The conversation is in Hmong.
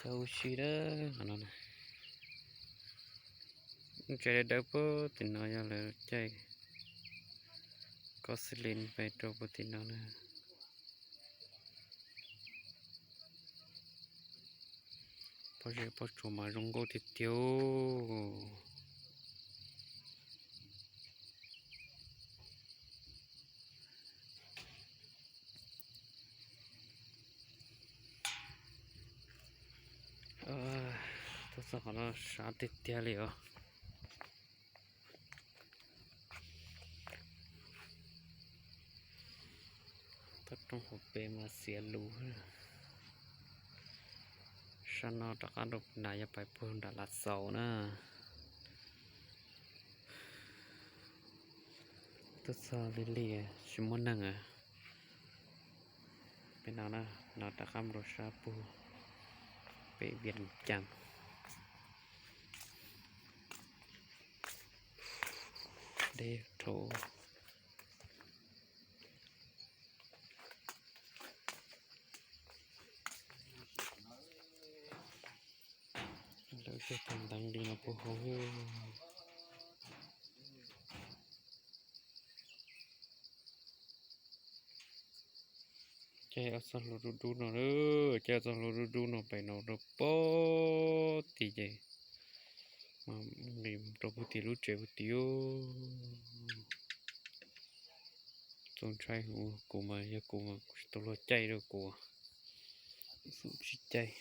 Ua si dawb qhov no na. Tsev dawb dawb puag tim no yog lawv caij kob xis lis pem rau puag tim no na. Pob zeb pob tsuas mas zoo nkauj tiag tiag. Tuaj txog qhov no sab tiag tiag li os. Toj roob hauv pes mas xiav lus. Sab no rov qab rau nas yog pais puag nram Lav Xaus na. Tuaj txog lig lig tsis muaj neeg. Pem no na, no rov qab mus rau sab puag pem Vias Cas. Deb dhau. Lawv cog tus nteev li no puag hauv. Caij ob txoj hlua dub dub no, caij ob txoj hlua dub dub no pem no rau puag tim ces mas nqis rau puag tim lub tsev puag tim. Txaus ntshai, kuv mas yog kuv mas kuv tsis tau luag caij rau kuv, xum tsis caij.